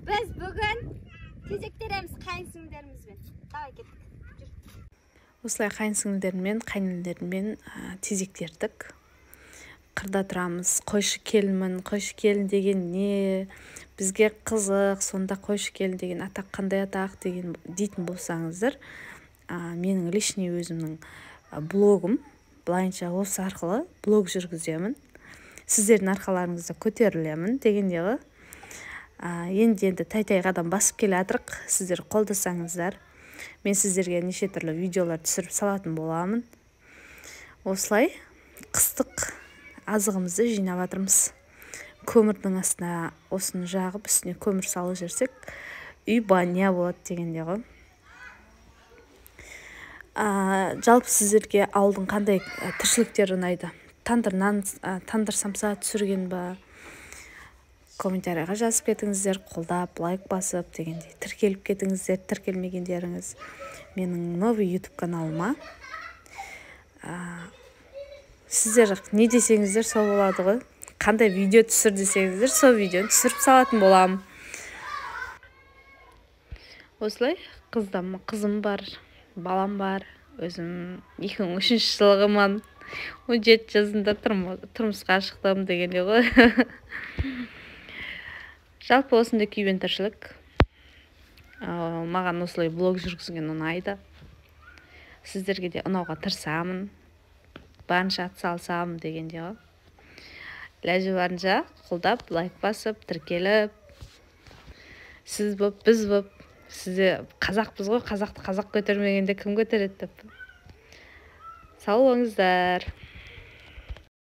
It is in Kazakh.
Біз бүгін тезек тереміз қайын сіңілдерімізбен. Давай, кеттік. Жүр. Осылай қайын сіңілдеріммен, қайын тезек тердік. Қырда тұрамыз. Қойшы келінмін. Қойшы келін деген не, бізге қызық. Сонда қойшы келін деген атақ қандай атақ деген дейтін болсаңыздар, менің личный өзімнің блогым, былайынша осы арқылы блог жүргіземін, сіздердің арқаларыңызда көтерілемін дегенде ғой. Енді енді тәй тәй қадам басып келе жатырық. Сіздер қолдасаңыздар, мен сіздерге неше түрлі видеолар түсіріп салатын боламын. Осылай қыстық азығымызды жинап жатырмыз. Көмірдің астына осыны жағып, үстіне көмір салып жіберсек, үй баня болады дегенде ғой. Жалпы сіздерге ауылдың қандай тіршіліктері ұнайды? Тандыр нан, тандыр самса түсірген ба? Комментарийға жазып кетіңіздер, қолдап, лайк басып дегендей, тіркеліп кетіңіздер тіркелмегендеріңіз менің новый YouTube каналыма. Сіздер не десеңіздер, сол болады ғой. Қандай видео түсір десеңіздер, сол видеоны түсіріп салатын боламын. Осылай қыздам, қызым бар, балам бар. Өзім 2003 жылғымын, 17 жасымда тұрмысқа шықтым дегендей ғой. Жалпы осындай күйбең тіршілік. Маған осылай блог жүргізген ұнайды, сіздерге де ұнауға тырысамын, барынша атсалысамын дегендей ғой. Ләжі барынша қолдап, лайк басып, тіркеліп, сіз боп, біз боп, сізде қазақпыз ғой, қазақты қазақ көтермегенде кім көтереді деп. Сау болыңыздар.